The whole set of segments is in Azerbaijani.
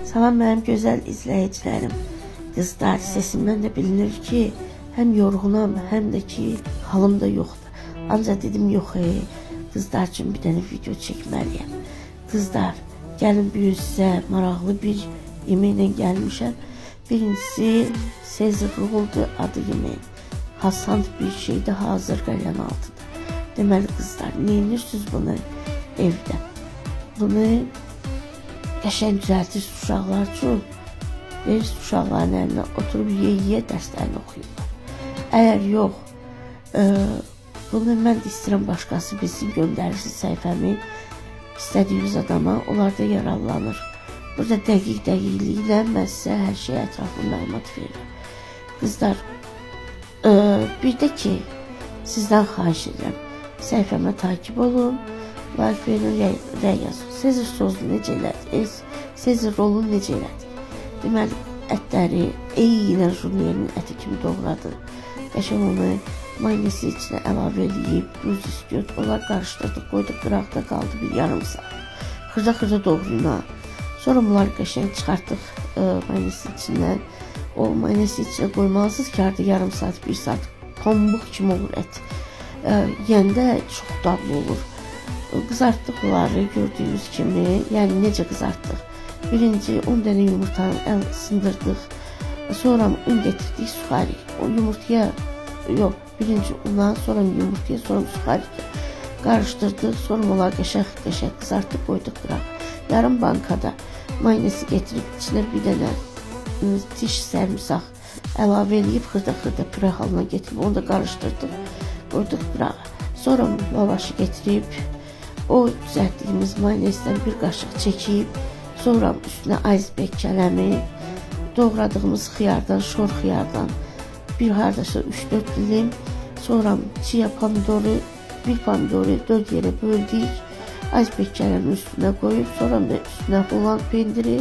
Salam mənim gözəl izləyicilərim. Qızlar, sesimdən də bilinir ki, həm yorğunam, həm də ki, halım da yoxdur. Ancaq dedim yox, qızlar üçün bir dənə video çəkməliyəm. Qızlar, gəlin bu gün sizə maraqlı bir yeməklə gəlmişəm. Birincisi Sezar roldur adı yeməyin. Hasant bir şeydə hazır qəlyan altıdır. Deməli qızlar, nə edirsiniz bunu evdə? Bunu qəşəng düzəltirsiniz uşaqlar üçün. Verirsiniz uşaqların əlinə, oturub yeyə-yeyə dərslərini oxuyurlar. Əgər yox, bunu mən də istəyirəm başqası bilsin, göndərirsiniz səhifəmi istədiyiniz adama, onlar da yararlanır. Burada dəqiq dəqiqliklə mən sizə hər şeyə ətraflı məlumat verirəm. Qızlar, bir də ki, sizdən xahiş edirəm, səhifəmə takip olun, like verin, rəy yazın. Sezar sosunu necə elədik? Sezar rolunu necə elədik? Deməli, ətləri eynən jurniyerin əti kimi doğradıq. Qəşəng onu mayonezi içinə əlavə eləyib, duz, istiot, onlar qarışdırdıq, qoyduq, qıraqda qaldı bir yarım saat. Xırda-xırda doğrayın ha. Sonra bunları qəşəng çıxartdıq mayonezi içindən. O mayonezi içinə qoymalısınız ki, artıq yarım saat, bir saat pambıq kimi olur ət. Yeyəndə çox dadlı olur. Qızartdıq onları gördüyünüz kimi. Yəni necə qızartdıq? Birinci 10 dənə yumurtanı əl sındırdıq. Sonra un getirdik, suxarik. O yumurtaya yox, birinci una, sonra yumurtaya, sonra suxarikə qarışdırdıq. Sonra onları qəşəng-qəşəng qızartdıq, qoyduq qırağa. Yarım bankada mayonezi getirib içinə bir dənə diş sərmisaq əlavə eləyib xırda-xırda püre halına getirib onu da qarışdırdıq, qoyduq qırağa. Sonra lavaşı getirib o düzəltdiyimiz mayonezdən bir qaşıq çəkib, sonra üstünə iceberg kələmi, doğradığımız xiyardan, şor xiyardan bir hardasa 3-4 dilim, sonra chia pomidoru, bir pomidoru 4 yerə böldük, iceberg kələmi üstünə qoyub, sonra da üstünə Holland pendiri,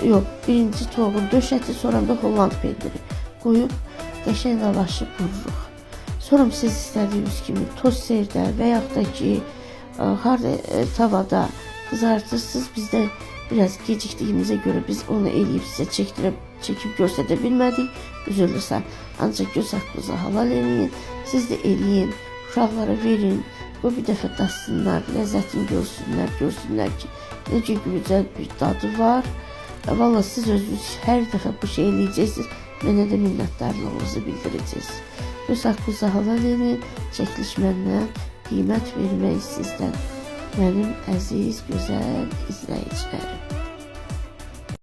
yox, birinci toyuğun döş əti, sonra da Holland pendiri qoyub qəşəng lavaşı vururuq. Sonra siz istədiyiniz kimi tosterdə və yaxud da ki, harda tavada qızartırsınız. Biz də biraz gecikdiyimizə görə biz onu eləyib sizə çəkib göstərə bilmədik. Üzr istəyirəm. Ancaq göz haqqınızı halal eləyin. Siz də eləyin. Uşaqlara verin. Bu bir dəfə datsınlar, ləzzətini görsünlər, görsünlər ki, necə gözəl bir dadı var. Valla siz özünüz hər dəfə bu şey eləyəcəksiniz. Mənə də minnətdarlığınızı bildirəcəksiniz. Göz haqqınızı halal eləyin. Çəkiliş məndən, qiymət vermək sizdən. Mənim əziz, gözəl izləyicilərim.